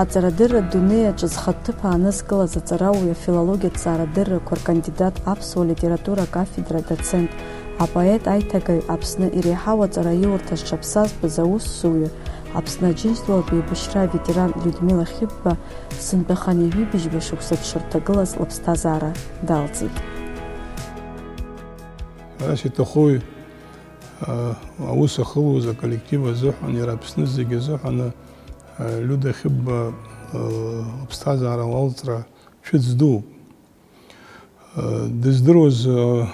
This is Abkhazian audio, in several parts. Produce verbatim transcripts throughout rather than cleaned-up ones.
Аҵарадырратә дунеи аҿы зхатә ҭыԥ аанызкылаз аҵарауаҩ, афилологиатә ҵаарадыррақәа ркандидат, аԥсуа литература акафедра адоцент, апоет аиҭагаҩ, Аԥсны иреиҳау аҵараиурҭа зҽаԥсазтәыз аусзуҩы, Аԥсны Аџьынџьтәылатә еибашьра аветеран Людмила Хьыбба сынтәа хынҩажәи быжьба шықәса дшырҭагылаз лыԥсҭазаара далҵит. Ҳәарас иҭахуи, а, аус ахылуаз аколлектив азыҳәан, иара Аԥсны зегьы азыҳәан, а, Лиуда Хьыбба, а, лыԥсҭазаара лалҵра цәыӡ дууп. А, дыздыруаз, а,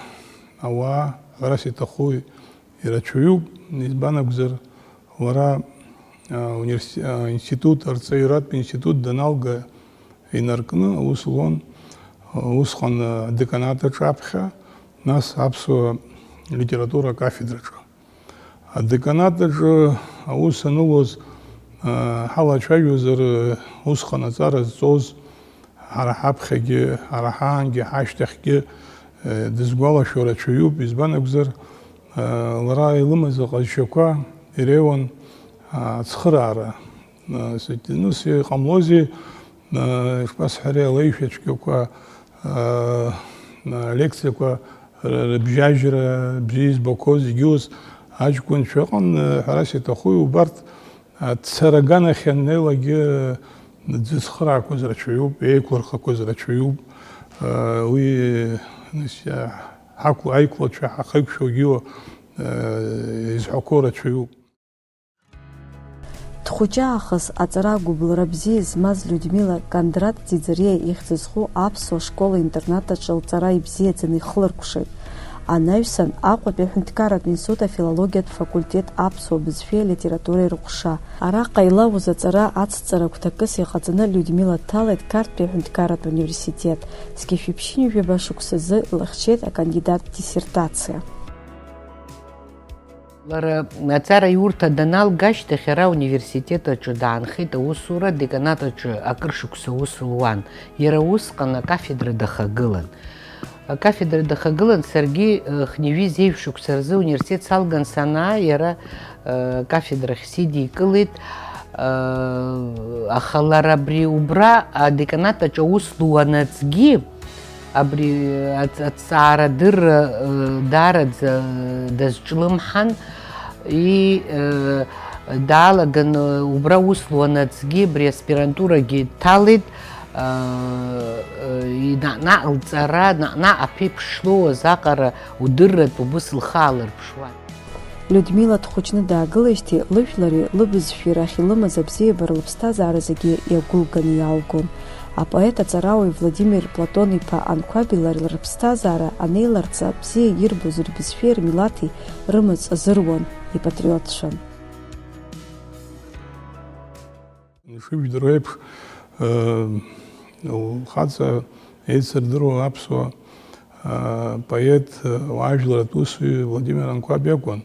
ауаа, ҳәарас иҭахуи, ирацәаҩуп, избан акәзар, лара, а, универси-, а, институт, арҵаҩратә институт даналга инаркны аус луан, а, усҟан, а, адеканат аҿы аԥхьа, нас аԥсуа литература акафедраҿы. Адеканат аҿы аус анылуаз, а, ҳалацәажәозар, а, усҟан аҵара зҵоз, ҳара ҳаԥхьагьы, ҳара ҳаангьы, ҳашьҭахьгьы, э, дызгәалашәо рацәаҩуп, избан акәзар, э, лара илымаз аҟазшьақәа иреиуан, а, ацхыраара. Э, сыҭ-, ну, сиҟамлозеи, э, ишԥасҳәари, алеишәа цәгьақәа, э, алекциақәа р-, рыбжьажьра, бзиа избақәоу зегьы ус аҷкәынцәа ыҟан, э, ҳәарас иҭахуи, убарҭ Ацара аганахь ианнеилакгьы, аӡы зхыраақәаз рацәаҩуп, еиқәлырхақәаз рацәаҩуп. Уи, нас, ҳақәла-, аиқәлацәа ҳахеиқәшәогьы, изҳәақәо рацәаҩуп. Дхәыҷы аахыс аҵара агәыбылра бзиа змаз Людмила Кондрат Ӡиӡариа ихьӡ зху аԥсуа школ-интернат аҿы лҵара ибзиаӡаны ихыларкәшеит. Анаҩсан, Аҟәатәи аҳәынҭқарратә институт афилологиатә факультет аԥсуа бызшәеи алитературеи рыҟәша. Араҟа илауз аҵара ацҵара гәҭакыс иҟаҵаны Людмила дҭалеит Қарҭтәи аҳәынҭқарратә университет. Зқьи жәшәи ԥшьынҩажәи жәаба шықәсазы илыхьчеит акандидаттә диссертациа. Лара аҵара иурҭа даналга ашьҭахь, ара ауниверситет аҿы даанхеит аусура, адеканат аҿы акыр шықәса аус луан. Иара усҟан акафедра дахагылан. Акафедра дахагылан, саргьы, э, хынҩажәи зеижә шықәса рзы ауниверситет салган санаа, иара, э, акафедрахь сидикылеит, э, аха лара абри убра адеканат аҿы аус луанаҵгьы, абри ац-, аҭҵаарадырра, э, даараӡа дазҿлымҳан, и, э, даалаган, э, убра аус луанаҵгьы абри аспирантурагьы дҭалеит. Наҟ-наҟ лҵара, наҟ-наҟ аԥеиԥш шлоуаз аҟара удырратә убыс лхы аалырԥшуан. Людмила дхәыҷны даагылеижьҭеи лыжәлари лыбызшәеи рахь илымаз абзиабара лыԥсҭазаара зегьы иагәылганы иаалгон. Апоет аҵарауаҩ Владимир Платон-иԥа Анқәаби лареи рыԥсҭазаара анеиларҵа, бзиа ирбоз рбызшәеи рмилаҭи рымаҵ азыруан, ипатриотцәан. Ишыжәдыруа еиԥш, э, лхаҵа еицырдыруа аԥсуа, э, поет, э, уаажәларратә усзуҩ Владимир Анқәаб иакәын.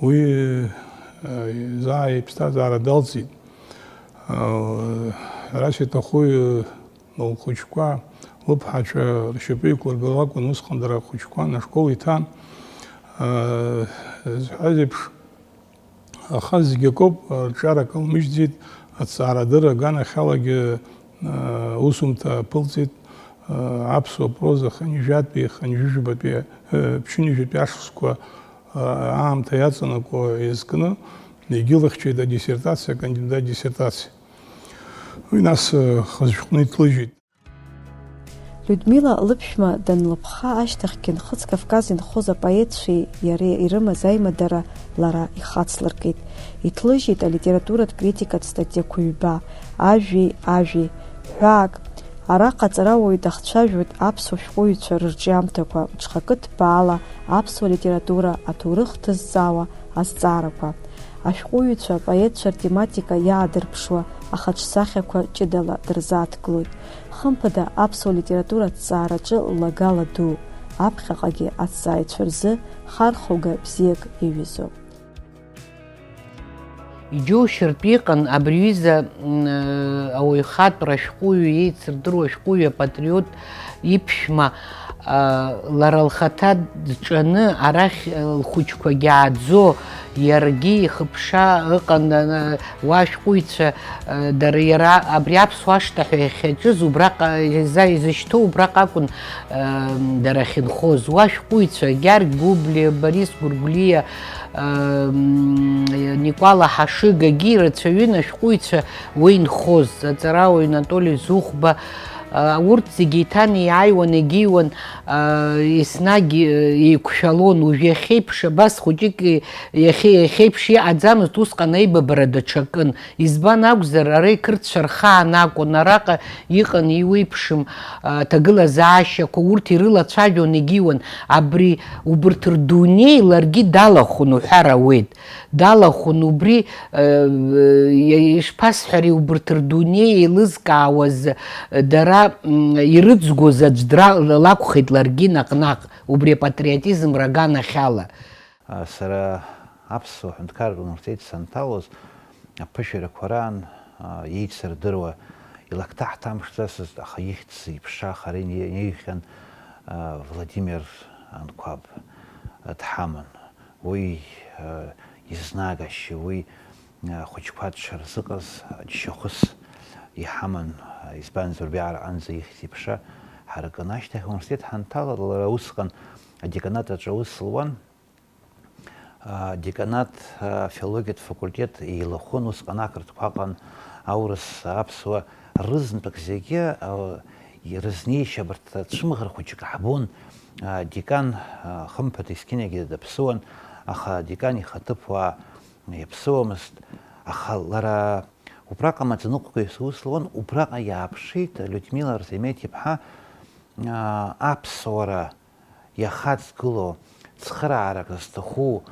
Уи, э, заа иԥсҭазаара далҵит. Э, ҳәарас иҭахуи, э, лхәыҷқәа, лыԥҳацәа ршьапы иқәлыргыло акәын, усҟан дара хәыҷқәан, ашкол иҭан. Э, зҳәаз еиԥш, Аха зегь акоуп, рҿиара кылмыжьӡеит, аҭҵаарадырра аганахьалагьы, э, усумҭа аԥылҵеит, э, аԥсуа проза хынҩажәатәи, хынҩажәижәабатәи, э, ԥшьынҩажәатәи ашықәсқәа, э, аамҭа иаҵанакуа иазкны, егьылыхьчеит адиссертациа, акандидат диссертациа. Уи нас, э, хазшәҟәны иҭлыжьит. Людмила лыԥшәма данлыԥха ашьҭахьгьы Нхыҵ Кавказ инхоз апоетцәеи иареи ирымаз аимадара лара ихацлыркит. Иҭлыжьит алитературатә критикатә статиақәа ҩба, Ажәеи ажәеи, ҳәаак. Араҟа аҵарауаҩ дахцәажәоит аԥсуа шәҟәыҩҩцәа рырҿиамҭақәа, мҽхакы ҭбаала аԥсуа литература аҭоурых ҭызҵаауа азҵаарақәа. Ашәҟәыҩҩцәа, апоетцәа ртематика иаадырԥшуа ахаҿсахьақәа ҷыдала дырзааҭгылоит. Хымԥада, аԥсуа литература аҭҵаараҿы лагала ду, аԥхьаҟагьы аҭҵааҩцәа рзы хархәага бзиак иҩызоуп. Иџьоушьартә иҟан абри аҩыза, м, ауаҩхатәра ашәҟәыҩҩы, еицырдыруа ашәҟәыҩҩы, апатриот иԥшәма, а, лара лхаҭа дҿаны арахь, а, лхәыҷқәагьы ааӡо, Иаргьы ихыԥша ыҟан, уа ашәҟәыҩҩцәа, дара иара абри аԥсуа ашҭа ҳәа иахьаҿыз убраҟа иза-, изышьҭоу убраҟа акәын, дара ахьынхоз. Уа ашәҟәыҩҩцәа Гьаргь Гәыблиа, Борис Гәыргәлиа, Никәала Ҳашыгагьы ирацәаҩын ашәҟәыҩҩцәа уа инхоз, аҵарауаҩ Анатоли Зухба, урҭ зегьы еиҭанеиааиуан, егьиуан, еснагь еиқәшәалон. Уажә иахьеиԥш абас хәыҷык, иахьа-, иахьеиԥш иҟаӡамызт усҟан аибабара даҽакын. Избан акәзар, ара иқырҭцәа рхаан акәын, араҟа иҟан иуеиԥшым, а, ҭагылазаашьақәа, урҭ ирылацәажәон, егьиуан. Абри, убырҭ рдунеи ларгьы далахәын уҳәар ауеит. Далахәын убри, э, э, ишԥасҳәари, убырҭ рдунеи еилызкаауаз, э, дара, м, ирыҵгәоз аӡә дра-, лакәхеит ларгьы наҟ-наҟ, убри апатриотизм раганахьала. А, сара аԥсуа ҳәынҭқарратә университет санҭалоз, аԥышәарақәа раан, а, иеицырдыруа, илакҭа ҳҭамԥшӡацызт, аха ихьӡ зеиԥшра хара ине-, иеиӷьхьан, а, Владимир Анқәаб, а, дҳаман. Уи, а, изнагашьа, уи, а, хәыҷқәа дшырзыҟаз, а, џьшьахәыс иҳаман, а, избанзар, убри аҟынӡа ихьӡ-иԥша ҳаракын. Ашьҭахь ауниверситет ҳанҭала, лара усҟан адеканат аҿы аус луан. Адеканат, афилологиатә факультет еилахәын, усҟан ақырҭқәа аҟан аурыс, аԥсуа, рызнтәык зегьы, а, рызнеишьа абарҭ ацәымӷра хәыҷык ҳбон. Адекан, а, хымԥада, есқьынагьы даԥсыуан, аха адекан ихаҭыԥуаа иаԥсыуамызт, аха лара убраҟа амаӡаныҟәгаҩ аус луан, убраҟа иааԥшит Людмила Арзамеҭ-иԥҳа, а, аԥсуара иахаҵгыло, цхыраарак зҭаху,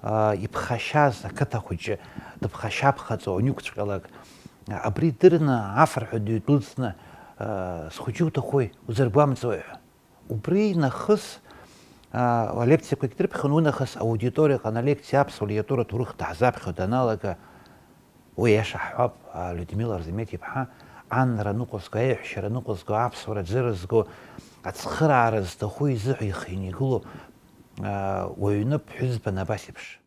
а, иԥхашьаз ақыҭа хәыҷы дыԥхашьаԥхаҵо анықәцәҟьалак, а, абри дырны афырҳәа дыҩдәылҵны, а, схәыҷы уҭахуи, узыргәамҵуеи ҳәа. Убри нахыс, а, алекциақәагь дрыԥхьон, уи нахыс аудиториаҟны алекциа аԥсуа литература аҭоурых даҳзаԥхьо даналага, уи аиаша ҳҳәап, а, Людмила Арзамеҭ-иԥҳа анра ныҟәызго, аиаҳәшьара ныҟәызго, аԥсуара ӡырызго, ацхыраара зҭаху изыҳәа ихы инеигыло, а, уаҩны ԥҳәызбан абас еиԥш.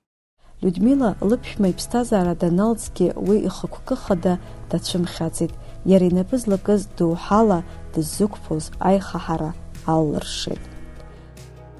Людмила лыԥшәма иԥсҭазаара даналҵгьы уи ихықәкы хада дацәымхьаӡеит, иара инапы злакыз доуҳала дыззықәԥоз аихаҳара аллыршеит.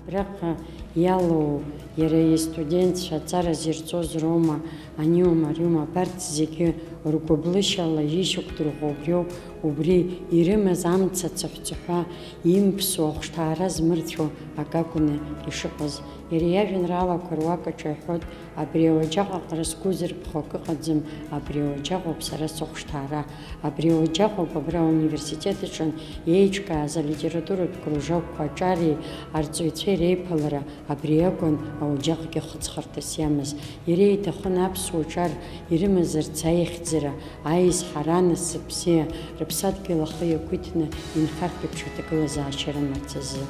Абраҟа иалоу иара истудентцәа аҵара зирҵоз роума, аниума, ариума, абарҭ зегьы ргәыблышьала ишьақәдырӷәӷәо убриоуп, убри ирымаз амца цыҳәцыҳәа имԥсуа ахәшҭаара змырцәо акы акәны ишыҟаз. Иара иажәеинраалақәа руак аҿы иҳәоит, абри ауаџьаҟ аҟара сгәы зырԥхо акы ыҟаӡам, абри ауаџьаҟоуп сара сыхәшҭаара, абри ауаџьаҟоуп абра ауниверситет аҿы еиҿкааз алитературатә кружокқәа аҿареи арҵаҩцәеи реиԥылара, абри акәын ауаџьаҟгьы хыҵхырҭас иамаз. Иара иҭахын аԥсуа ҿар ирымазарц аихьӡара, аизҳара, анасыԥ бзиа, рыԥсадгьыл ахы иақәиҭны инхартә еиԥш аҭагылазаашьа рымарц азы.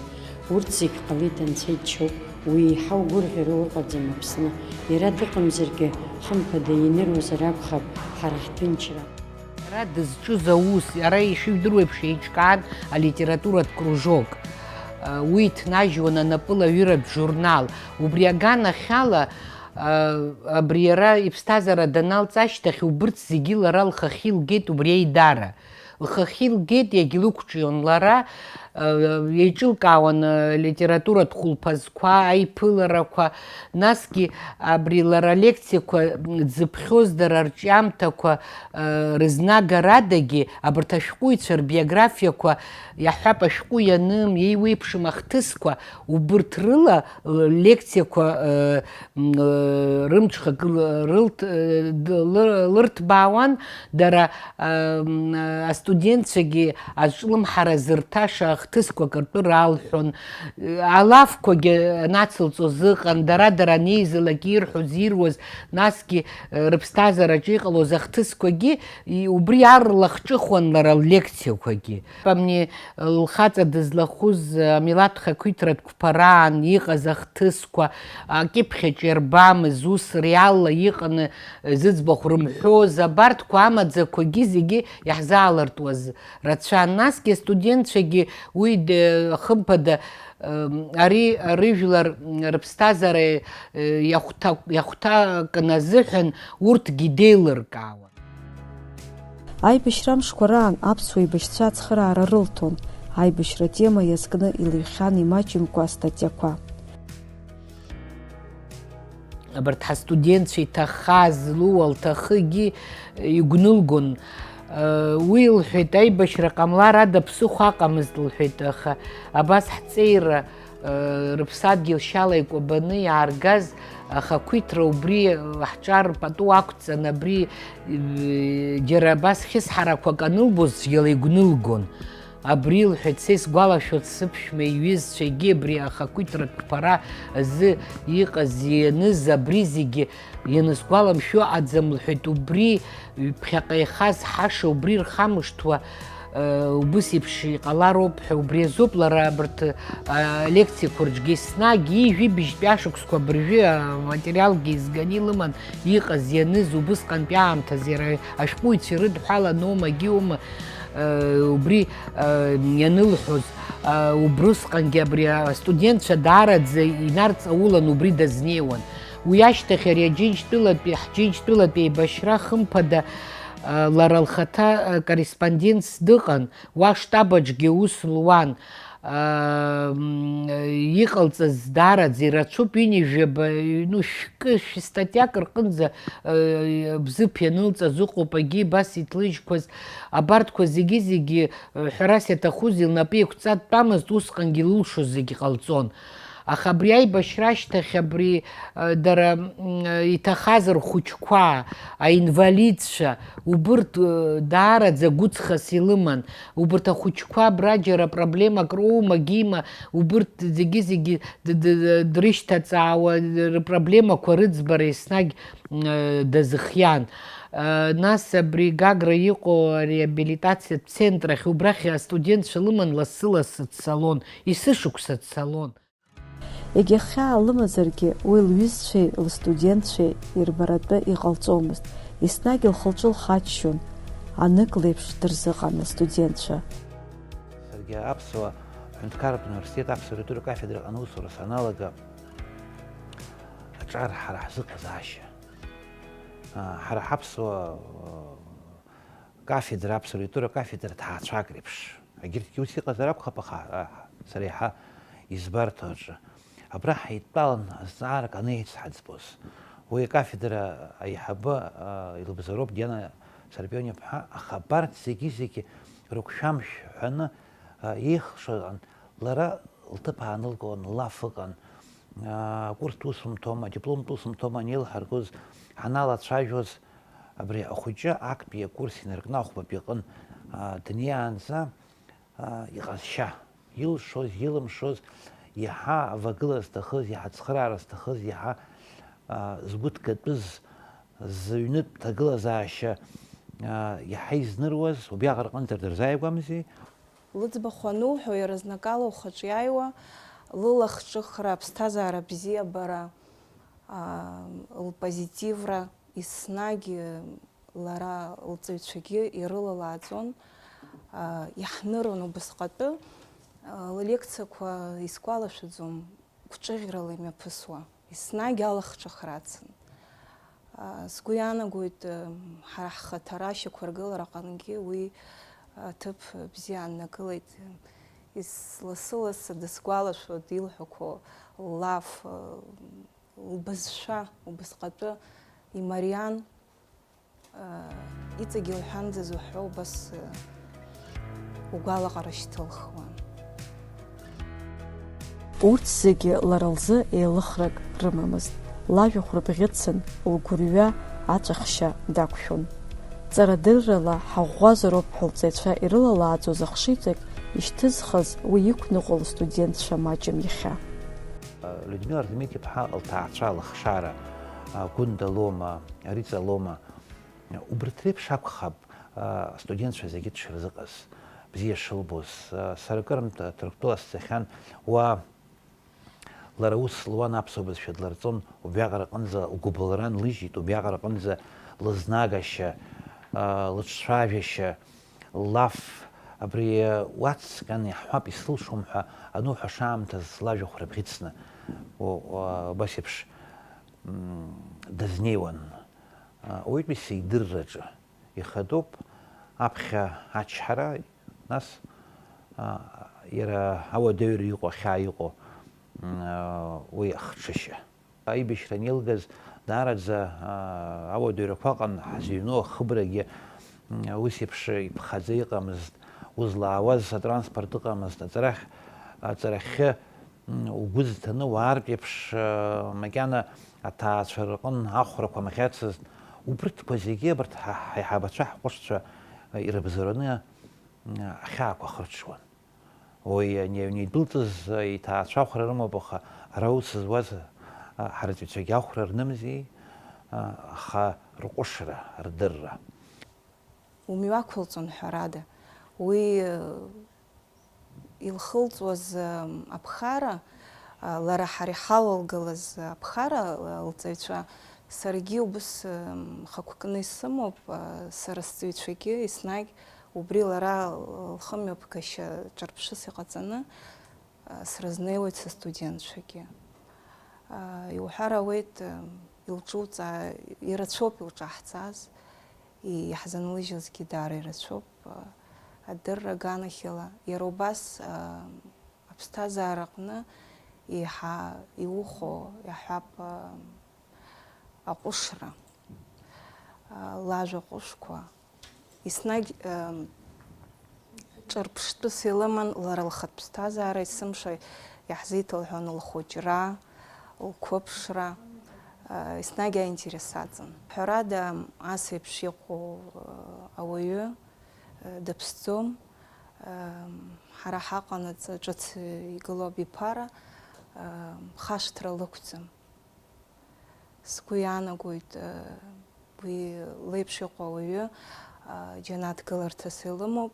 Урҭ зегь ҟалеит, анцәа иџьшьоуп, уи еиҳа угәырӷьароу ыҟаӡам Аԥсны. Иара дыҟамзаргьы, хымԥада, иныруазар акәхап ҳара ҳҭынчра. Иара дызҿыз аус, иара ишыжәдыруа еиԥш еиҿкаан алитературатә кружок. Уи иҭнажьуан анапылаҩыратә журнал. Убри аганахьала, абри иара иԥсҭазаара даналҵ ашьҭахь, убырҭ зегьы лара лхахьы илгеит убри аидара. Лхахьы илгеит, иагьлықәҿион лара, еиҿылкаауан алитературатә хәылԥазқәа, аиԥыларақәа, насгьы абри лара алекциақәа дзыԥхьоз дара рҿиамҭақәа рызнагарадагьы абарҭ ашәҟәыҩҩцәа рбиографиақәа, иаҳҳәап, ашәҟәы ианым, еиуеиԥшым ахҭысқәа, убырҭ рыла лекциақәа, э, м, э, рымҽхак ыл-, рылҭ-, э, д-, лы-, лырҭбаауан, дара, э, м, э, астудентцәагьы азҿлымҳара зырҭаша ахҭысқәак ртәы ралҳәон. Э, алафқәагьы анацылҵоз ыҟан, дара-дара анеизалак ирҳәоз, ируаз, насгьы, э, рыԥсҭазаараҿы иҟалоз ахҭысқәагьы, и-, убри арлахҿыхуан лара ллекциақәагьы. Амни лхаҵа дызлахәыз амилаҭ хақәиҭратә қәԥараан иҟаз ахҭысқәа, акьыԥхьаҿ иарбамыз, ус реалла иҟаны зыӡбахә рымҳәоз, абарҭқәа амаӡақәагьы зегьы иаҳзаалыртуаз рацәан. Насгьы астудентцәагьы Уи, хымԥада, ари рыжәлар рыԥсҭазаара иахәҭа-, иахәҭакны азыҳәан урҭгьы деилыркаауан. Аибашьра амшқәа раан аԥсуа еибашьцәа ацхыраара рылҭон, аибашьра атема иазкны илыҩхьан имаҷымкәа астатиақәа. Абарҭ ҳастудентцәа иҭаххаа злоу лҭахыгьы игәнылгон. Уи лҳәеит, аибашьра ҟамлар ада ԥсыхәа аҟамызт, лҳәеит, аха абас ҳҵеира, рыԥсадгьыл шьала икәабаны иааргаз ахақәиҭра убри ҳҿар пату ақәҵан, абри, џьара абас хьысҳарақәак анылбоз цәгьала игәнылгон. Абри, лҳәеит, са исгәалашәоит, сыԥшәма иҩызцәагьы абри ахақәиҭратә қәԥара азы иҟаз, ианыз, абри зегьы ианысгәаламшәо аӡам, лҳәеит, убри ҩԥхьаҟа ихаз ҳаша убри рхамышҭуа, э, убыс еиԥш иҟалароуп ҳәа, убри азоуп лара абарҭ, э, алекциақәа рҿгьы еснагь ижәибжьтәи ашықәсқәа абыржәы аматериалгьы изганы илыман иҟаз, ианыз, убысҟантәи аамҭазы иара ашәҟәыҩҩцәа ирыдҳәаланоума, егьиума, э, убри, э, ианылҳәоз, э, убрысҟангьы абри астудентцәа даараӡа инарҵаулан убри дазнеиуан. Уи ашьҭахь ари Аџьынџьтәылатәи, ҳџьынџьтәылатәи еибашьра, хымԥада, э, лара лхаҭа, э, корреспондентс дыҟан, уа штаб аҿгьы аус луан. Ам, иҟалҵаз даараӡа ирацәоуп, ҩынҩажәаба, ну, шәкы, шәстатиак рҟынӡа, э, Бзыԥ ианылҵаз ыҟоуп, егьи абас иҭлыжьқәаз, абарҭқәа зегьы-зегьы, э, ҳәарас иаҭахузеи, лнапы еиқәҵа дтәамызт, усҟангьы илылшоз зегьы ҟалҵон. Аха абри аибашьра ашьҭахь абри, э, дара, м, иҭахаз рхәыҷқәа, аинвалидцәа, убырҭ, э, даараӡа гәыҵхас илыман. Убырҭ ахәыҷқәа абра џьара проблемак роума, гима, убырҭ зегьы-зегьы д-, д-, д-, дрышьҭаҵаауа, рпроблемақәа рыӡбара еснагь, э, дазыхиан. Э, нас абри Гагра иҟоу ареабилитациатә центрахь, убрахь астудентцәа лыман лассы-лассы дцалон, есышықәса дцалон. Егьа хьаа лымазаргьы, уи лҩызцәеи лыстудентцәеи ирбаратәы иҟалҵомызт, еснагь лхы-лҿы лхаччон, анык леиԥш дырзыҟан лыстудентцәа. Саргьы аԥсуа ҳәынҭқарратә университет аԥсуа литература кафедраҟны аусура саналага, аҿар ҳара ҳзыҟазаашьа, а, ҳара ҳаԥсуа, а, кафедра, аԥсуа литература кафедра ҭаацәак реиԥш. Егьырҭгьы ус иҟазар акәхап, аха, а, сара еиҳа избарҭоу аҿы. Абра ҳаидтәалан азҵаарак анеицҳаӡбоз. Уи акафедра аиҳабы, а, илыбзароуп Диана Сарпиониаԥҳа, аха абарҭ зегьы-зегьы рыгәшәамшә ҳәаны, а, еихшоз ыҟан. Лара лҭыԥ аанылкылон, лаф ыҟан. А, акурстә усумҭома, адипломтә усумҭома анеилҳаргоз, ҳаналацәажәоз, абри ахәыҷы актәи акурс инаркны ахәбатәи аҟын, а, днеиаанӡа, а, иҟазшьа, илшоз, илымшоз, иаҳа авагыла зҭахыз, иаҳа ацхыраара зҭахыз, иаҳа, а, згәы ҭгатәыз, зыҩнытә ҭагылазаашьа, а, иаҳа изныруаз, убриаҟара аҟынӡа дырзааигәамзи. Лыӡбахә ануҳәо, иаразнакала ухаҿы иааиуа, лылахҿыхра, аԥсҭазаара абзиабара, аа, лпозитивра, еснагь лара лҵаҩцәагьы ирылалааӡон, аа, иаҳнырон убасҟатәы, аа, ллекциақәа исгәалашәаӡом, гәҿыӷьрала имҩаԥысуа. Еснагь алахҿыхра ацын. Сгәы иаанагоит, ҳара ҳхаҭара ашьақәыргылара аҟынгьы уи аҭыԥ бзиа ааннакылеит. Ис-, лассы-лассы дысгәалашәоит илҳәақәо, ллаф, лбызшәа убасҟатәы имариан. Иҵегь илҳәандаз уҳәо убас угәалаҟара шьҭылхуан. Урҭ зегьы лара лзы еилыхрак рымамызт, лажәахә рыбӷьыцын, лгәырҩа аҵәахшьа дақәшәон. Ҵарадыррала ҳаӷәӷәазароуп ҳәа лҵаҩцәа ирылалааӡоз ахшыҩҵак ишьҭызхыз уи иқәныҟәо лстудентцәа маҷым иахьа. Людмила Артемид-иԥҳа лҭаацәа, лыхшара, Гәында Лома, Риҵа Лома, убарҭ реиԥш акәхап, астудентцәа зегьы дшырзыҟаз, бзиа шылбоз. Сара акырынтә Ҭырқәтәыла сцахьан, уа лара ус луан, аԥсуа бызшәа дларҵон, убриаҟара аҟынӡа лгәыбылра нлыжьит, убриаҟара аҟынӡа лызнагашьа, лыҿцәажәашьа, ллаф, Абри уацҵәҟьаны иаҳҳәап, исылшом ҳәа ануҳәа шаамҭаз лажәахә рыбӷьыцны, у-, уа-, убас еиԥш, м, дазнеиуан. А, ауаҩытәыҩса идырраҿы ихадоуп аԥхьа ачҳара, нас, а, иара ауадаҩра иҟоу, ахьаа иҟоу, м, а, уи ахҽышьа. Аибашьра анеилгаз, даараӡа, аа, ауадаҩрақәа ыҟан, ҳзыҩноу ахыбрагьы, м, ус еиԥш иԥхаӡа иҟамызт, узлаауаз атранспорт ыҟамызт, аҵарахь, аҵарахьы, м, угәы зҭаны уаартә еиԥш, аа, макьана аҭаацәа рҟын ахәрақәа мӷьацызт, убырҭқәа зегьы абарҭ ҳа-, ҳаиҳабацәа, ҳҟәышцәа, а, ирыбзоураны, м, ахьаақәа хырҽуан. Уи ани аҩны идәылҵыз иҭаацәа ахәра рымоуп, аха ара аус зуаз, а, ҳарҵаҩцәагьы ахәра рнымзи, а, аха рҟәышра, рдырра. Умҩақәылҵон, ҳәарада. Уи, э, илхылҵуаз, э, аԥхара, э, лара ҳара иҳалалгалаз аԥхара, э, лҵаҩцәа, саргьы убыс, э, хықәкны исымоуп, э, сара сҵаҩцәагьы еснагь Убри лара лхымҩаԥгашьа ҿырԥшыс иҟаҵаны, а, срызнеиуеит сыстудентцәагьы. А, иуҳәар ауеит, а, илҿуҵаа-, ирацәоуп илҿаҳҵааз, и-, иаҳзынлыжьызгьы даара ирацәоуп, а, адырра аганахьала. Иара убас, а, аԥсҭазаараҟны еиҳа иухо, иаҳҳәап, а, аҟәышра, а, лажәа ҟәышқәа, еснагь, ам, ҿырԥштәыс илыман лара лхатә ԥсҭазаара, есымша иаҳзиҭалҳәон лхәыҷра, лқәыԥшра, а, еснагь аинтерес аҵан. Ҳәарада, ас еиԥш иҟоу, а, ауаҩы, а, даԥсӡом. Ам, ҳара ҳаҟанаҵ ҿыц игылоу абиԥара, ам, хашҭра лықәӡам. Сгәы иаанагоит, э, уи леиԥш иҟоу ауаҩы, э, џьанаҭ гыларҭас илымоуп.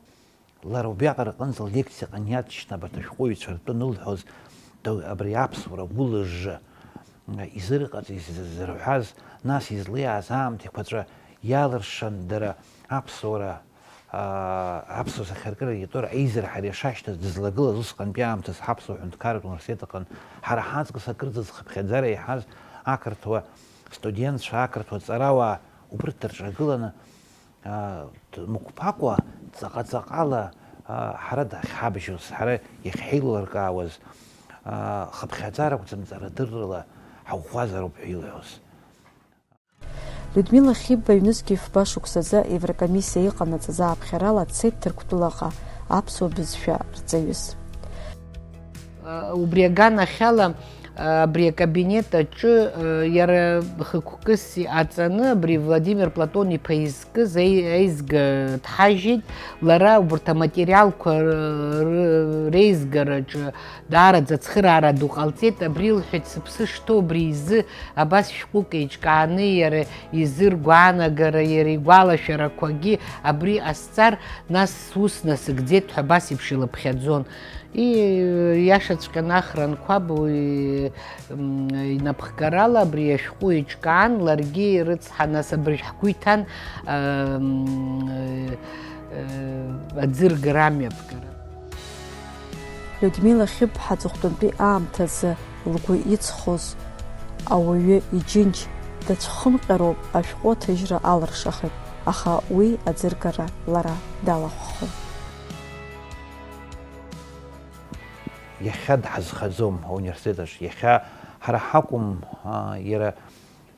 Лара убриаҟара аҟынӡа ллекциа ҟаниаҭшьны абарҭ ашәҟәыҩҩцәа ртәы анылҳәоз, дау-, абри аԥсуара гәылыжжы, э, изырҟаҵаз, изырҳәаз, нас излеиааз аамҭақәа ҵәа иалыршан, дара аԥсуара аа, аԥсуа сахьаркыра иатәура аизара ҳара ишашьҭаз дызлагылаз усҟантәи аамҭаз ҳаԥсуа ҳәынҭқарратә университет аҟны ҳара ҳаҵкыс акырӡа зхыԥхьаӡара иаҳаз ақырҭуа студентцәа, ақырҭуа ҵарауаа убырҭ дырҿагыланы, аа, дмықәԥакәа ҵаҟа-ҵаҟала, аа, ҳара дахьҳабжьоз, ҳара иахьҳеилыркаауаз, аа, хыԥхьаӡара акәӡам, ҵарадыррала ҳаӷәӷәазароуп ҳәа илҳәоз. Людмила Хьыбба ҩнызқь ҩфба шықәсазы Еврокомиссиа иҟанаҵаз ааԥхьарала дцеит Ҭырқәтәылаҟа аԥсуа бызшәа рҵаҩыс. Убри аганахьала, абри акабинет аҿы, иара хықәкыс иҟаҵаны, абри Владимир Платон-иԥа изкыз аи-, аизга дҳажьит. Лара убарҭ аматериалқәа р-, р-, реизгараҿы даараӡа ацхыраара ду ҟалҵеит. Абри илҳәеит, сыԥсы шҭоу абри изы абас шәҟәык еиҿкааны иара изы ргәаанагара, иара игәалашәарақәагьы абри ҟасҵар, нас сус насыгӡеит ҳәа абас еиԥш илыԥхьаӡон. И-, иашаҵәҟьаны Ахра Анқәаб уи, м, инапхгарала абри ашәҟәы еиҿкаан, ларгьы рыцҳа, нас абыржә ҳгәы иҭан, ам, э, э, аӡыргара амҩаԥгара. Людмила Хьыб-ԥҳа аҵыхәтәантәи аамҭазы лгәы иҵхоз ауаҩы иџьынџь дацәхымҟьароуп ашәҟәы аҭыжьра алыршахеит, аха уи аӡыргара лара далахәхон. Иахьа дҳазхаӡом ауниверситет аҿы, иахьа ҳара ҳакәым, аа, иара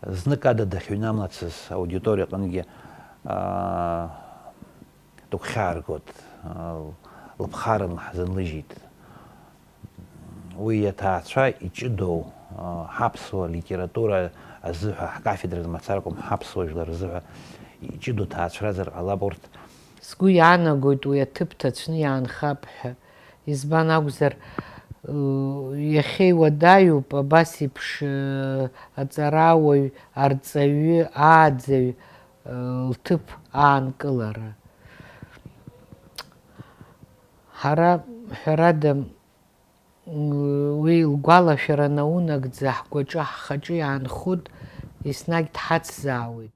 знык ада дахьыҩнамлацыз аудиториа аҟынгьы, аа, дыгәхьааргоит, лыԥхаран лаҳзынлыжьит. Уи аҭаацәа иҷыдоу, ҳаԥсуа литература азыҳәа, ҳкафедразы мацара акәым, ҳаԥсуа жәлар рзыҳәа иҷыдоу ҭаацәразар ҟалап урҭ. Сгәы иаанагоит, уи аҭыԥ ҭацәны иаанхап ҳәа. Избан акәзар, иахьа иуадаҩуп абас еиԥш аҵарауаҩ, арҵаҩы, ааӡаҩ лҭыԥ аанкылара. Ҳара, ҳәарада, уи лгәалашәара наунагӡа ҳгәаҿы, ҳхаҿы иаанхоит, еснагь дҳацзаауеит.